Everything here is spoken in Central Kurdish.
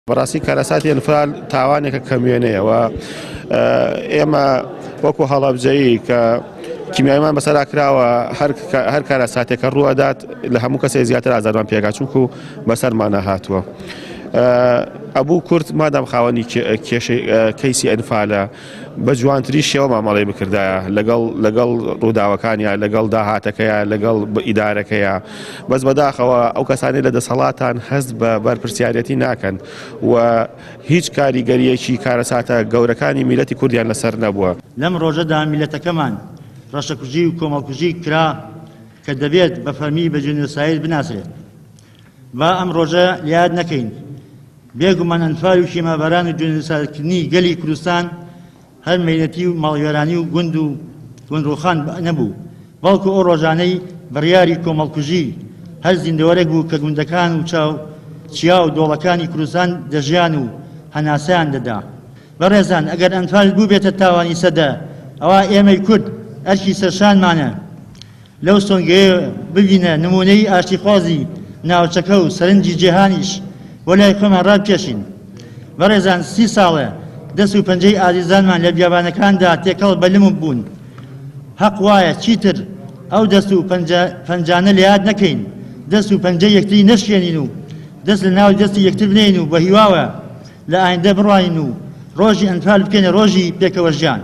بەڕاستی کارەساتی ئەنفال تاوانێکە کەموێنەیە و ئێمە وەکو هەڵەبجەیی کە کیمیایمان بەسەرا کراوە هەر کارەساتێکە ڕووەدات لە هەموو کەسێک زیاتر ئازارمان پێگا چونکو بەسەرمانە هاتووە. ئەبوو کورد مادام خاوەنی کێشەی کەیسی ئەنفالە بە جوانترین شێوە مامەڵەی بکردایە لەگەڵ لەگەڵ ڕووداوەکانیا لەگەڵ داهاتەکەیا لەگەڵ ئیدارەکەیا بەس بەداخەوە ئەو کەسانی لە دەسەڵاتان هەست بە بەرپرسیارەتی ناکەن و هیچ کاریگەریەکی کارەساتە گەورەکانی میلەتی کوردیان لەسەر نەبووە. لەم ڕۆژەدا میللەتەکەمان ڕەشەکوژی و کۆمەڵکوژی کرا کە دەبێت بە فەرمی بە جینۆساید بناسرێت. با ئەم ڕۆژە لەیاد نەکەین. بێگومان ئەنفال و کیماباران و جینۆسایدکردنی گەلی کوردستان هەر مەینەتی و ماڵوێرانی و گوند و گوندڕوخان نەبوو، بەڵکو ئەو ڕۆژانەی بڕیاری کۆمەڵکوژی هەر زیندەوەرێک بوو کە گوندەکان و چاو چیا و دۆڵەکانی کوردستان دەژیان و هەناسەیان دەدا. بەڕێزان ئەگەر ئەنفال بووبێتە تاوانی سەدە، ئەوا ئێمەی کورد ئەرکی سەرشانمانە لەو سۆنگەیە ببینە نموونەی ئاشتیخوازی ناوچەکە و سەرنجی جیهانیش بۆ لای خۆمان ڕابکێشین. بەڕێزان سی ساڵە دەست و پەنجەی ئازیزانمان لە بیابانەکاندا تێکەڵ بە لم بوون. هەق وایە چیتر ئەو دەست و پەنجانە لەیاد نەکەین، دەست و پەنجەی یەکتری نەشکێنین و دەست لە ناو دەستی یەکتر بنێین و بە هیواوە لە ئایندە بڕوانین و ڕۆژی ئەنفال بکەینە ڕۆژی پێکەوەژیان.